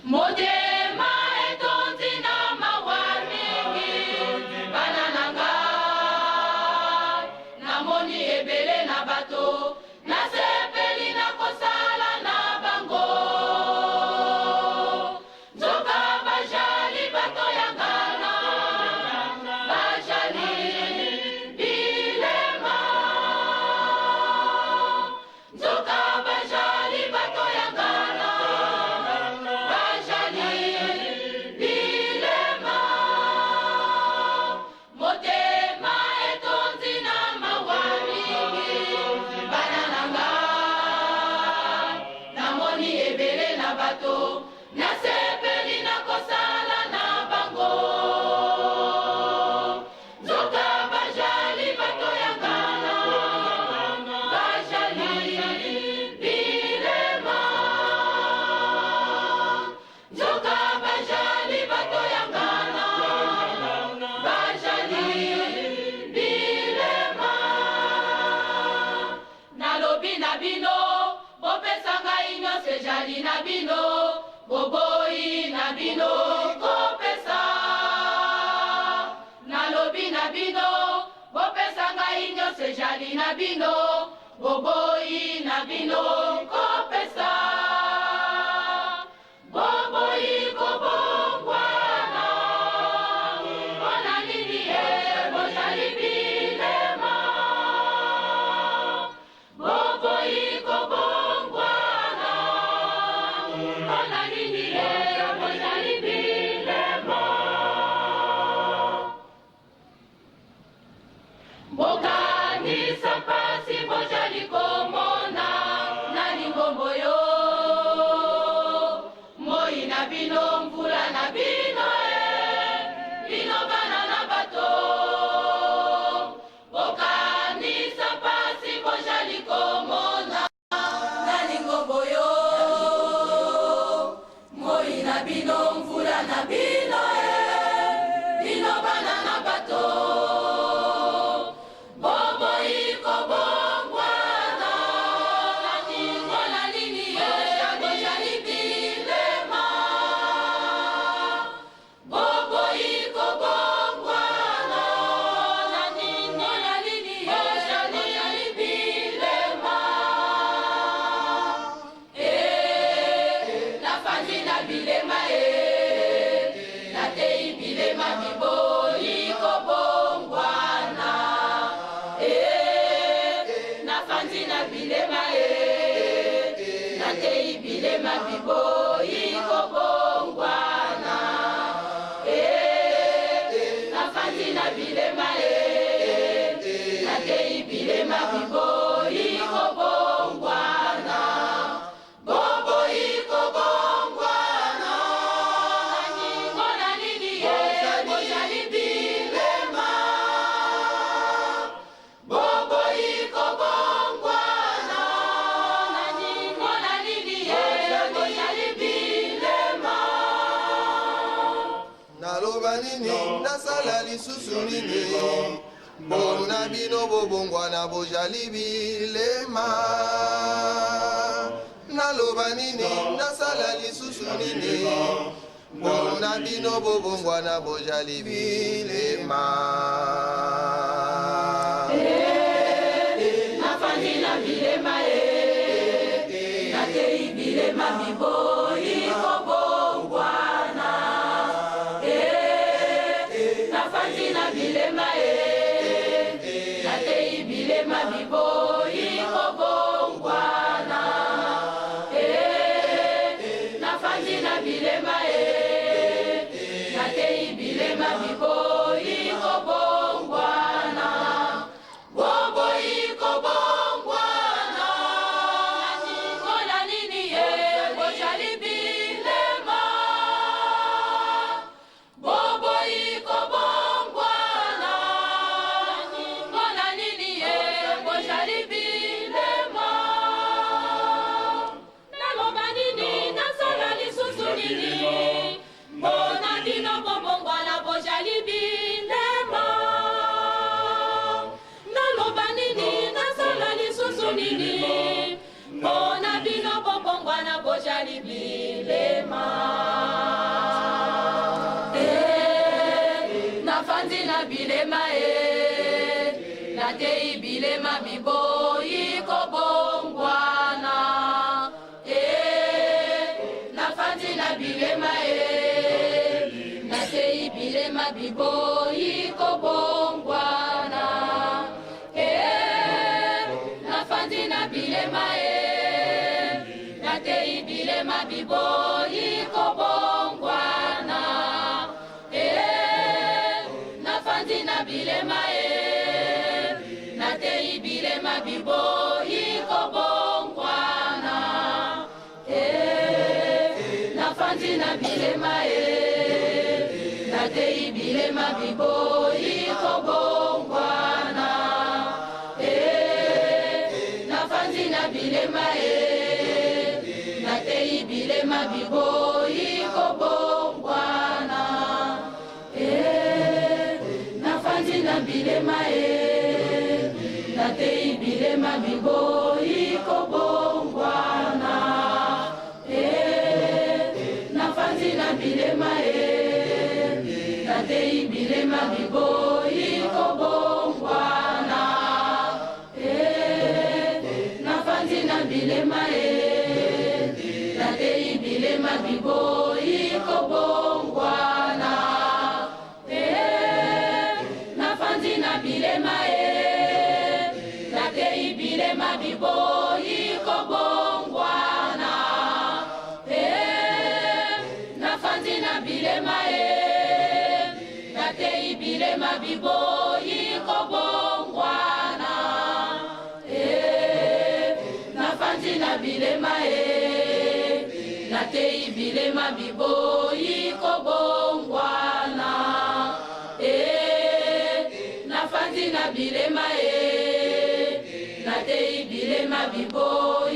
Motema etondi na mawa mingi, bana na nga, namoni ebele na bato, nasepeli na kosala na bango. Nzoka bajali bato ya ngana, bajali bilema. Nzoka bajali bato ya ngana, bajali bilema. Motema etondi na mawa mingi, bana na nga, namoni ebele na bato, nasepeli na kosala na bango. Nzoka bajali bato ya ngana, bajali bilema. Nzoka bajali bato ya ngana, bajali bilema. Nalobi na bino, bopesa ngai nyonso ejali na bino, boboyi na bino kopesa. Nalobi na bino, bopesa ngai nyonso ejali na bino, boboyi na bino kopesa. Boboyi kobongwana, mpona nini ye bozali bilema? Boboyi kobongwana, mpona nini ye bozali bilema? Bokanisa mpasi bozali komona na lingombo yo, moi na bino, mvula na bino, e bino bana na bato. Bokanisa mpasi bozali komona na lingombo yo, moi na bino, mvula na bino, e bino bana na bato. Boboyi kobongwana, mpona nini ye bozali bilema? Boboyi kobongwana, mpona nini ye bozali bilema? E nafandi na bilema, e natei bilema biboyi kobongwana. E nafandi na bilema, e natei bilema biboyi kobongwana. E nafandi na bilema, e natei bilema biboyi kobongwana. Boboyi kobongwana, mpona nini ye bozali bilema? Boboyi kobongwana, mpona nini ye bozali bilema? Naloba nini, nasala lisusu nini mpona bino bobongwana bozali bilema? Naloba nini, nasala lisusu nini mpona bino bobongwana bozali bilema? Nafandi na bilema, e natei bilema biboyi kobongwana. E nafandi na bilema, e natei bilema biboyi kobongwana. E nafandi na bilema, e natei bilema biboyi kobongwana. Boboyi kobongwana, mpona nini ye bozali bilema? Boboyi kobongwana, mpona nini ye bozali bilema? Naloba nini, nasala lisusu nini? Nafandi na bilema e, natei bilema biboyi kobongwana e, nafandi na bilema e, natei bilema biboyi kobongwana e, nafandi na bilema e, natei bilema biboyi kobongwana e, nafandi na bilema e, natei bilema biboyi kobongwana e, nafandi na bilema e, natei bilema biboyi kobongwana e, nafandi na bilema e, natei bilema biboyi kobongwana e, nafandi na bilema e, natei bilema biboyi kobongwana e, nafandi na bilema e, natei bilema biboyi kobongwana e, nafandi na bilema e, natei bilema biboyi kobongwana e, nafandi na bilema e, natei bilema biboyi kobongwana e, nafandi na bilema e, natei bilema biboyi kobongwana e, nafandi na bilema e, natei bilema biboyi kobongwana e, nafandi na bilema e, natei bilema biboyi.